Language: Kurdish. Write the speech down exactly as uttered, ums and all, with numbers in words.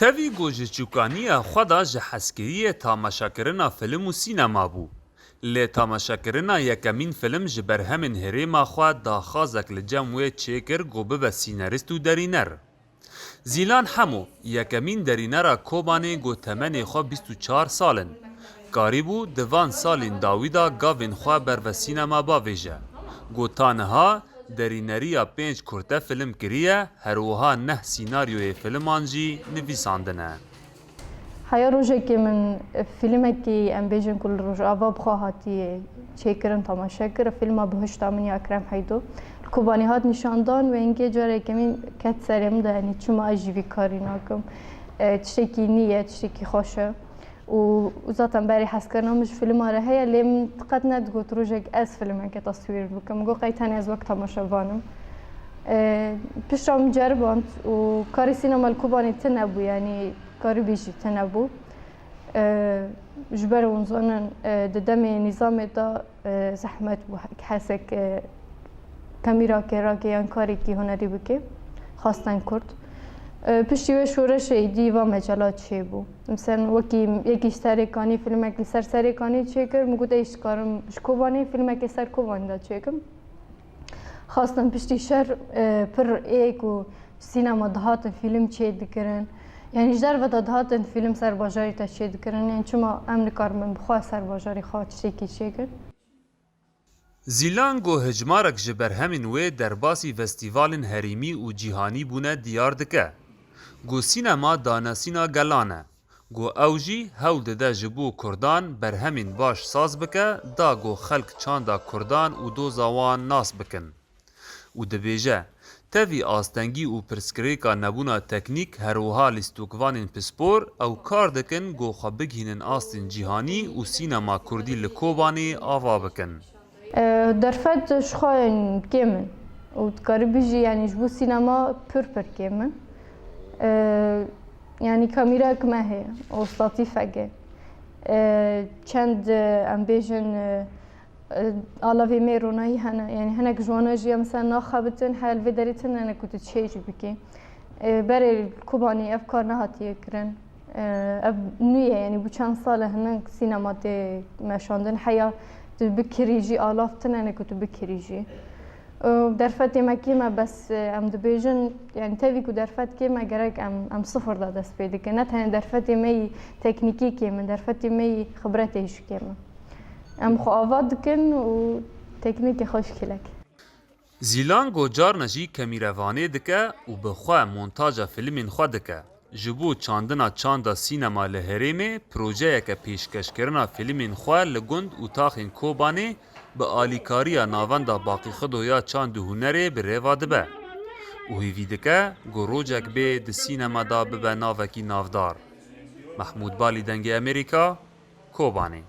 Tevî ku ji çûkaniya xwe de ji hezkiriyê tamaşakirina film û sînema bû. Lê tamaşakirina yekemîn film ji berhemên herêma xwe daxwazek li cem wê çêkir ku bibe sînarîst û derîner. Zîlan Hemo, yekemîn derînera Kobanê ku temenê xwe bîst û çar sal in. Karîbû di van salên dawî de gavên xwe berve sînema bavêje. Ku ta niha derîneriya pênc kurte film kiriye, her wiha neh sînaryoyê filman jî nivîsandine. Heya rojekê min filmekî, em bêjin ku li Rojava bi xwe hatiye çêkirin, temaşe kir. Filma Bihişta Min ya Ekrem Heydo. Li Kobanê hat nîşandan û hingê cara yekemîn ket serê min de, yanî çima ez jî vî karî nakim. E, tiştekî nî ye, tiştekî xweş e. Û, û zaten berê hezkirina min ji filma re heye, lê min qet nedigot rojek ez filmeke teswîr bikim. Got qey tenê ez wek temaşevan im. E, pişta min ceriband û karê sînema li Kobanê tune bû, yanî karîbî jî tune bû. E, ji ber hûn zanin, e, di demê nîzamê de, e, zehmet bû, hesek, e, kamîra kêrake yan karekî hunerî bike, xastan kurt. E, piştî wê şoreşê êdî va mecela çêbû. Misal wekî yekî ji Serê Kanî filmek li ser Serê Kanî çêkir, min got, ey, ji karim ji Kobanê filmekê ser Kobanê de çêkim. Xastan piştî şer, e, pir ê ku sînema dihatin fîlm çêdikirin. Yanî ji derve de dihatin fîlm ser bajarî te çêdikirin. Yanî çima em nikaribin bi xwe ser bajarê xwe tiştekî çêkin? Zîlan got hicmarek ji berhemên wê derbasî festîvalên herêmî û cîhanî bûne diyar dike. Got sînema danasîna gelan e. Got ew jî hewl dide ji bo kurdan berhemên baş saz bike, da got xelk çanda kurdan û doza wan nas bikin. Û dibêje, tevî astengî û pirsgirêka nebûna teknîk, her wiha lîstokvanên pispor, ew kar dikin got xwe bigihînin astên cîhanî û sînema kurdî li Kobanê ava bikin. E, derfet ji xwe yên kêm in û dikarî bijî, yanî ji bo sînema pir pir kêm in. E, yanî kamîrek me heye û statîfek e. E, çend, e, em bêjin, e, e, alavê me ronahî hene. Yanî hinek ji wana jî em ser naxebitin, heya li vê derê tune ne ku tu çê jî bikî. E, berê li Kobanê ev kar nehatiye kirin. E, ev nû ye, yanî bû çend sal e hinek sînema tê meşandin. Heya tu bikirî jî alav tune ne ku tu bikirî jî. E, derfetê me kêm e, bes, e, em dibêjin, yanî tevî ku derfet kêm e, gerek em, em sifir de dest pê dikin. Ne tenê derfetê me yî teknîkî kêm in, derfetê me yî xibretê jî kêm in. Em xwe ava dikin û teknîkê xwe ji kêlek. Zîlan got carna jî kamîrevanê dike û bi xwe montaja filmên xwe dike. Ji bo çandina çanda sînema li herêmê projeyeke pêşkeşkirina filmên xwe li gund û taxên Kobanê bi alîkariya Navenda Baqîxido ya Çand û Hunerê bi rêva dibe û hêvî dike ku rojek bê di sînema de bibe navekî navdar. Mehmûd Balî, Dengê Amerîka, Kobanê.